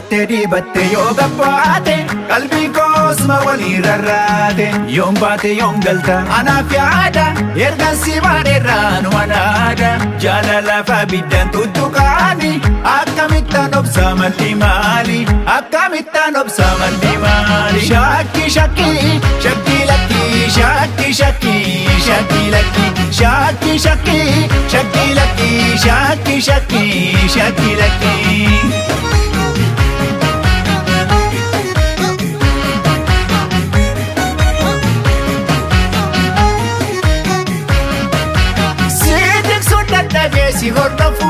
Uffattee dibattee yoo gabbaate, qalbii koosma walii rarraate. Yoom baate, yoom galta, anaaf yaada, ergan si baadheerraa nu anaada. Jaalala abiddaan tuttuqaani, akkamittaan obsa malli maali? Akkamittaan obsa malli maali? Shakki shakki shakki lakki, shakki shakki shakki lakki, shakki shakki shakki lakki, shakki shakki shakki lakki. Si tiksuun dadhabee si hordofu,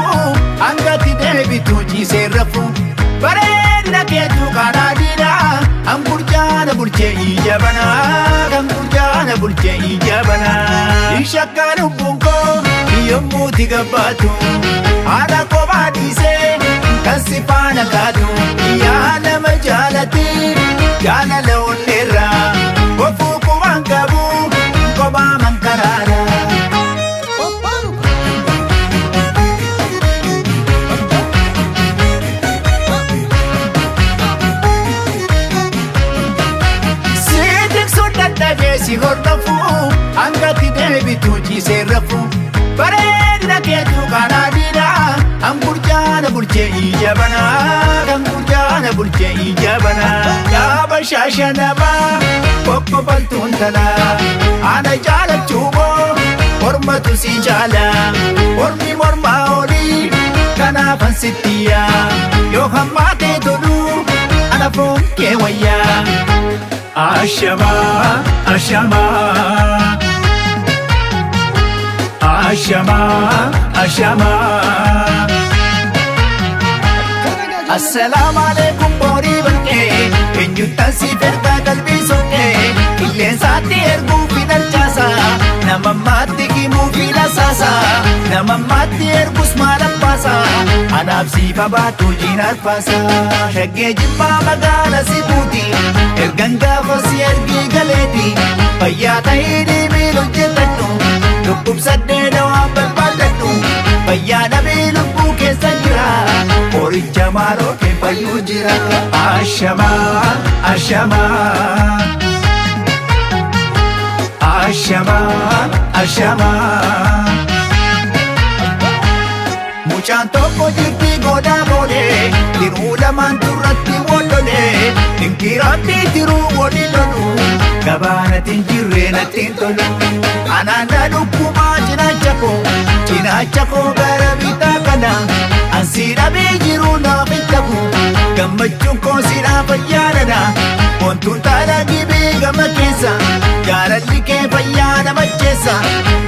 hangatti deebitu ciisee rafu. Bareedina keetu karaa diinaa, kan gurjaana bulchee ija banaa, kan gurjaana bulchee ija banaa. Shakkaa lubbuun koo yommuuti gabbaatu, haadha kophaa dhiisee kan si faana kaatu. Yaa nama jaalati jaalala onneerraa, kofuu qubaan qabu kophaa mankaraara. Si tiksuun dadhabee si hordofu, hangatti deebitu ciisee rafu. Bareedina keetu karaa diinaa, kan gurjaana bulchee ija banaa, kan gurjaana bulchee ija banaa. Yaaba shaashanabaa kokkofaltuun tanaa, ana jaalachuu moo mormatu si jaala? Mormi mormaa olii kanaafan sittiyaa, yoo hammaatee tolu ana foon kee wayyaa. Ashamaa, ashamaa, ashamaa, ashamaa. Assalaamu alaikum borii barqee, eenyuttan siif ergaa qalbii soqee, qilleensaatti erguu fi darcaasa, nama ammaatti himuu fi lasaasa, nama ammaatti ergus maal abbaasa, anaaf siif abaatu jiin arfaasa. Shaggee Jimmaa magaala si buuti, ergan gaafa si ergii galeeti, fayyaa ta'ee deemee hojjetadhu, dhukkubsadhee dawaa barbaadadhu, fayyaa dhabee lubbuu keessa jira, qoricha maaloo kee fayyuu jira. Ashamaa, ashamaa, ashamaa, ashamaa. Mucaan tokko jirti godaa boolee, tiruu lamaan turratti wal lolee, dinkiraatti tiruu walii lolu, gabaanatti hin jirre natti hin tolu. Anaan na dhukkumaa cinaacha koo, cinaacha koo gara bitaa kana, ansii dhabee jiru naaf hin ta'u, gammachuun koo siidhaaf ayyaanana, wantuun taala gibee gama keessa, jaalalli kee fayyaa nama jeessa,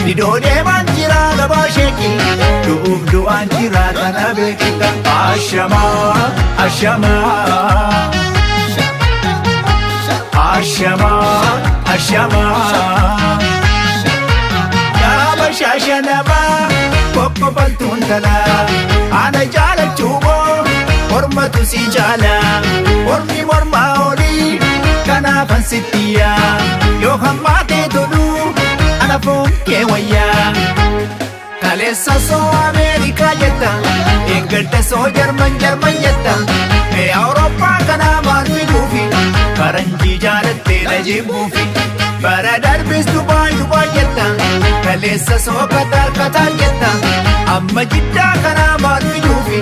didoo deemaan jira gabaa sheeki, du'uuf du'aan jira kana beekita. Ashamaa, ashamaa, ashamaa, ashamaa. Yaaba shaashanabaa kokkofaltuun talaa, ana jaalachuu moo mormatu si jaala? Mormi mormaa olii kanaafan sittiyaa, yoo hammaatee tolu ana foon kee wayyaa. Kaleessa soo Ameerikaa jetta, eeggadda soo Jarman Jarman jetta, mee Awurooppaa kanaa maal fiduufi, faranjii jaalattee na jibbuufi? Bara darbis Dubaay Dubaay jetta, kaleessa soo Kataar Kataar jetta, amma Jiddaa kanaa maal fiduufi,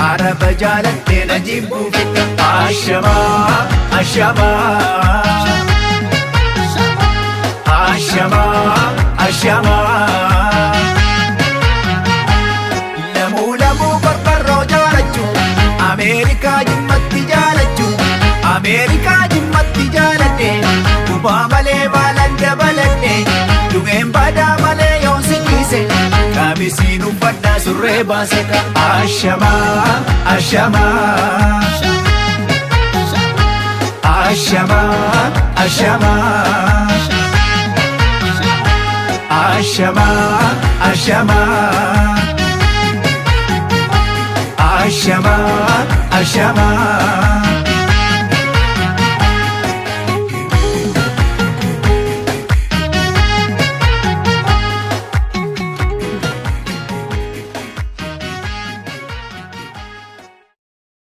Araba jaalattee na jibbuufi? Ashamaa, ashamaa, ashamaa, ashamaa. Lamuu lamuu qorqorroo jaalachuu, Ameerikaa Jimmatti jaalachuu, Ameerikaa Jimmatti jaaladhe, gubaa malee baalan dabaladhe, dhugeen badaa malee yoon si dhiise, qaamisiin uffadhaa surree baase. Ashamaa, ashamaa, ashamaa, ashamaa, ashamaa, ashamaa, ashamaa, ashamaa.